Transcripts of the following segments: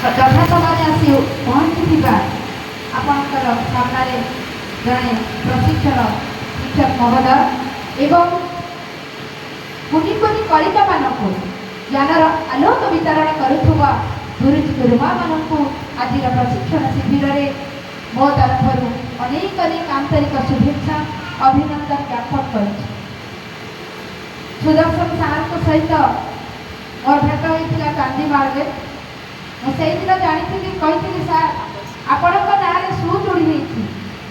ଯଥାସମୟରେ ଆସି ପହଞ୍ଚିଥିବା ଆପଣଙ୍କର ସାମ୍ନାରେ ଜଣେ ପ୍ରଶିକ୍ଷଣ ଶିକ୍ଷକ ମହୋଦୟ ଏବଂ କୁନି କୁନି କଳିକାମାନଙ୍କୁ ଜ୍ଞାନର ଆଲୋକ ବିତରଣ କରୁଥିବା ଗୁରୁଜୀ ଗୁରୁମାମାନଙ୍କୁ ଆଜିର ପ୍ରଶିକ୍ଷଣ ଶିବିରରେ ମୋ ତରଫରୁ ଅନେକ ଅନେକ ଆନ୍ତରିକ ଶୁଭେଚ୍ଛା, ଅଭିନନ୍ଦନ ଜ୍ଞାପନ କରୁଛି। ସୁଦର୍ଶନ ସାର୍ଙ୍କ ସହିତ ମୋର ଭେଟ ହୋଇଥିଲା ଚାନ୍ଦିମାଳରେ। ମୁଁ ସେଇଦିନ ଜାଣିଥିଲି, କହିଥିଲି, "ସାର୍, ଆପଣଙ୍କ ନାଁରେ ସୁ ଯୋଡ଼ି ହେଇଛି।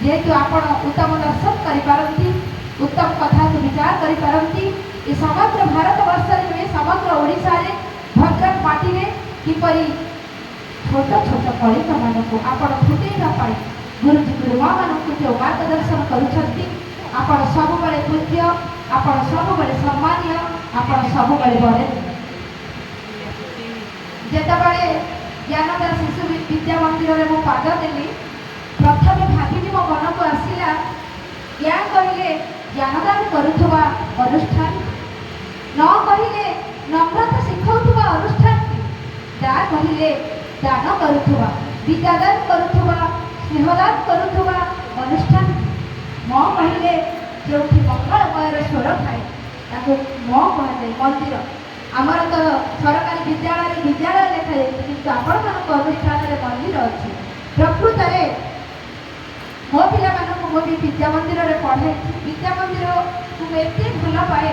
ଯେହେତୁ ଆପଣ ଉତ୍ତମ ଦର୍ଶନ କରିପାରନ୍ତି, ଉତ୍ତମ କଥାକୁ ବିଚାର କରିପାରନ୍ତି, ଏ ସମଗ୍ର ଭାରତବର୍ଷରେ ନୁହେଁ, ସମଗ୍ର ଓଡ଼ିଶାରେ, ଭଦ୍ରକ ମାଟିରେ କିପରି ଛୋଟ ଛୋଟ କଳିକାମାନଙ୍କୁ ଆପଣ ଫୁଟେଇବା ପାଇଁ ଗୁରୁଜୀ ଗୁରୁମାମାନଙ୍କୁ ଯେଉଁ ମାର୍ଗଦର୍ଶନ କରୁଛନ୍ତି, ଆପଣ ସବୁବେଳେ ପୂଜ୍ୟ, ଆପଣ ସବୁବେଳେ ସମ୍ମାନୀୟ, ଆପଣ ସବୁବେଳେ ବରେଣ୍ୟ।" ଯେତେବେଳେ ଜ୍ଞାନଦା ଶିଶୁ ବିଦ୍ୟା ମନ୍ଦିରରେ ମୁଁ ପାଦ ଦେଲି, ପ୍ରଥମେ ଭାବିଲି, ମୋ ମନକୁ ଆସିଲା, ଜ୍ଞା କହିଲେ ଜ୍ଞାନଦାନ କରୁଥିବା ଅନୁଷ୍ଠାନ, ନ କହିଲେ ନମ୍ରତା ଶିଖାଉଥିବା ଅନୁଷ୍ଠାନ, ଦା କହିଲେ ଦାନ କରୁଥିବା, ବିଦ୍ୟାଦାନ କରୁଥିବା, ସ୍ନେହଦାନ କରୁଥିବା ଅନୁଷ୍ଠାନ, ମ କହିଲେ ଯେଉଁଠି ମଙ୍ଗଳମୟର ସ୍ୱର ଥାଏ ତାକୁ ମ କୁହାଯାଏ, ମନ୍ଦିର। ଆମର ତ ସରକାରୀ ବିଦ୍ୟାଳୟରେ ବିଦ୍ୟାଳୟ ଲେଖାଯାଇଛି, କିନ୍ତୁ ଆପଣମାନଙ୍କ ଅନୁଷ୍ଠାନରେ ମନ୍ଦିର ଅଛି। ପ୍ରକୃତରେ ମୋ ପିଲାମାନଙ୍କୁ ମୁଁ ବି ବିଦ୍ୟା ମନ୍ଦିରରେ ପଢ଼ାଇଛି। ବିଦ୍ୟା ମନ୍ଦିରକୁ ମୁଁ ଏତେ ଭଲ ପାଏ,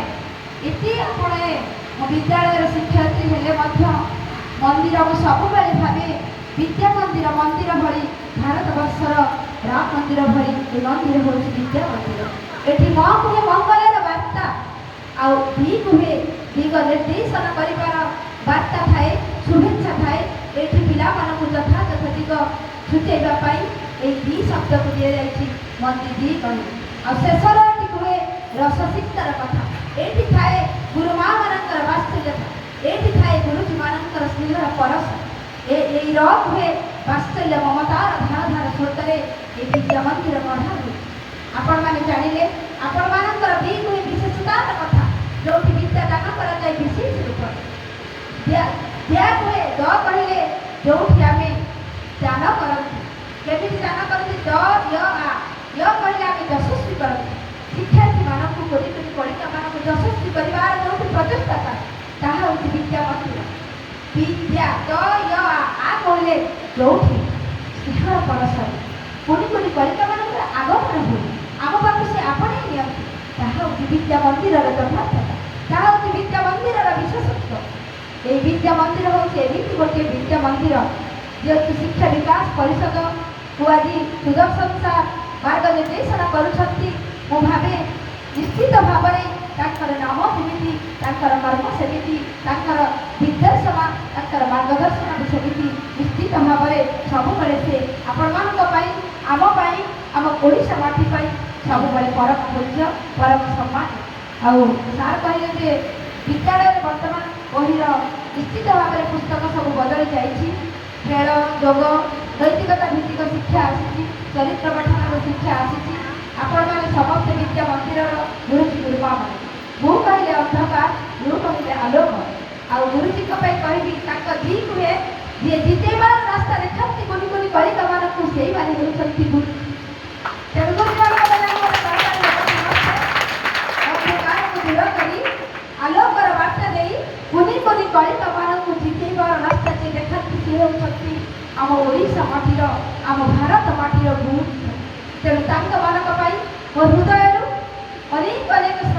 ଏତେ ଆପଣାଏ। ମୋ ବିଦ୍ୟାଳୟର ଶିକ୍ଷୟିତ୍ରୀ ହେଲେ ମଧ୍ୟ ମନ୍ଦିର ମୁଁ ସବୁବେଳେ ଭାବେ, ବିଦ୍ୟା ମନ୍ଦିର ମନ୍ଦିର ଭଳି, ଭାରତବର୍ଷର ରାମ ମନ୍ଦିର ଭଳି ଏ ମନ୍ଦିର ହେଉଛି ବିଦ୍ୟା ମନ୍ଦିର। ଏଠି ମ କୁହେ ମଙ୍ଗଳର ବାର୍ତ୍ତା, ଆଉ ଦି କୁହେ ଦିଗ ନିର୍ଦ୍ଦେଶନ କରିବାର ବାର୍ତ୍ତା ଥାଏ, ଶୁଭେଚ୍ଛା ଥାଏ। ଏଠି ପିଲାମାନଙ୍କୁ ଯଥାଯଥ ଦିଗ ସୂଚେଇବା ପାଇଁ ଏଇ ଦି ଶବ୍ଦକୁ ଦିଆଯାଇଛି, ମନ୍ଦି ଦି କହି। ଆଉ ଶେଷର ଏଠି କୁହେ ରସସିକ୍ତର କଥା। ଏଇଠି ଥାଏ ଗୁରୁମା ମାନଙ୍କର ବାତ୍ସଲ୍ୟତା, ଏଇଠି ଥାଏ ଗୁରୁଜୀ ମାନଙ୍କର ସ୍ନେହର ପରଶ। ଏଇ ର କୁହେ ବାତ୍ସଲ୍ୟ ମମତାର ଧାର ଧାର ସ୍ରୋତରେ ଏ ବିଦ୍ୟା ମନ୍ଦିର ଗଢ଼ା ହୁଏ। ଆପଣମାନେ ଜାଣିଲେ, ଆପଣମାନଙ୍କର ବି କୁହେ ବିଶେଷତାର କଥା, ଯୋଉଠି ବିଦ୍ୟା ଦାନ କରାଯାଏ ବିଶେଷ ରୂପରେ। ଦିଆ କୁହେ, ଦ କହିଲେ ଯୋଉଠି ଆମେ ଦାନ କରନ୍ତି। କେମିତି ଦାନ କରନ୍ତି? ଦ ୟ ଆ, ୟ କହିଲେ ଆମେ ଯଶସ୍ୱୀ କରନ୍ତି। ଶିକ୍ଷାର୍ଥୀମାନଙ୍କୁ, କୋଟି କୋଟି କଳିକାମାନଙ୍କୁ ଯଶସ୍ୱୀ କରିବାର ଯୋଉଠି ପ୍ରଚେଷ୍ଟା ଥାଏ, ତାହା ହେଉଛି ବିଦ୍ୟା ମନ୍ଦିର। ବିଦ୍ୟା ଦ ୟ ଆ, ଆ କହିଲେ ଯୋଉଠି ସ୍ନେହର ପରଶରେ କୁନି କୁନି କଳିକାମାନଙ୍କର ଆଗମନ ହୁଏ, ଆମ ପାଖକୁ ସେ ଆପଣେଇ ନିଅନ୍ତି, ତାହା ହେଉଛି ବିଦ୍ୟା ମନ୍ଦିରର ଯଥାର୍ଥତା, ତାହା ହେଉଛି ବିଦ୍ୟା ମନ୍ଦିରର ବିଶେଷତ୍ୱ। ଏଇ ବିଦ୍ୟା ମନ୍ଦିର ହେଉଛି ଏମିତି ଗୋଟିଏ ବିଦ୍ୟା ମନ୍ଦିର, ଯେହେତୁ ଶିକ୍ଷା ବିକାଶ ପରିଷଦକୁ ଆଜି ସୁଦର୍ଶନ ସାର୍ ମାର୍ଗ ନିର୍ଦ୍ଦେଶନା କରୁଛନ୍ତି, ମୁଁ ଭାବେ ନିଶ୍ଚିତ ଭାବରେ ତାଙ୍କର ନାମ ଯେମିତି, ତାଙ୍କର କର୍ମ ସେମିତି, ତାଙ୍କର ନିର୍ଦ୍ଦେଶନା, ତାଙ୍କର ମାର୍ଗଦର୍ଶନ ବି ସେମିତି। ନିଶ୍ଚିତ ଭାବରେ ସବୁବେଳେ ସେ ଆପଣମାନଙ୍କ ପାଇଁ, ଆମ ପାଇଁ, ଆମ ଓଡ଼ିଶା ମାଟି ପାଇଁ ସବୁବେଳେ ପରମ ପୂଜ୍ୟ, ପରମ ସମ୍ମାନ। ଆଉ ସାର୍ କହିଲେ ଯେ ବିଦ୍ୟାଳୟରେ ବର୍ତ୍ତମାନ ବହିର ନିଶ୍ଚିତ ଭାବରେ ପୁସ୍ତକ ସବୁ ବଦଳି ଯାଇଛି। ଖେଳ, ଯୋଗ, ନୈତିକତା ଭିତ୍ତିକ ଶିକ୍ଷା ଆସିଛି, ଚରିତ୍ର ଗଠନର ଶିକ୍ଷା ଆସିଛି। ଆପଣମାନେ ସମସ୍ତେ ବିଦ୍ୟା ମନ୍ଦିରର ଗୁରୁଜୀ ଗୁରୁମାମାନେ। ମୁଁ କହିଲେ ଅନ୍ଧକାର, ମୁଁ କହିଲେ ଆଲୋକ। ଆଉ ଗୁରୁଜୀଙ୍କ ପାଇଁ କହିବି, ତାଙ୍କ ଜି କୁହେ, ଯିଏ ଜିତେଇବାର ରାସ୍ତା ଦେଖାନ୍ତି କୁନି କୁନି କଳିକାମାନଙ୍କୁ, ସେଇମାନେ ହେଉଛନ୍ତି ଗୁରୁ। ତେଣୁ ଗୁରୁଜୀମାନଙ୍କ ପାଇଁ ଆମର ଦରକାର ଲୋକ ସମସ୍ତେ ଅନ୍ଧକାରକୁ ଦୂର କରି ଆଲୋକର ବାର୍ତ୍ତା ଦେଇ କୁନି କୁନି କଳିକାମାନଙ୍କୁ ଜିତେଇବାର ରାସ୍ତା ଯିଏ ଦେଖାନ୍ତି, ସିଏ ହେଉଛନ୍ତି ଆମ ଓଡ଼ିଶା ମାଟିର, ଆମ ଭାରତ ମାଟିର ଗୁରୁ। ତେଣୁ ତାଙ୍କମାନଙ୍କ ପାଇଁ ମୋ ହୃଦୟରୁ ଅନେକ ଅନେକ ଶ୍ରଦ୍ଧା।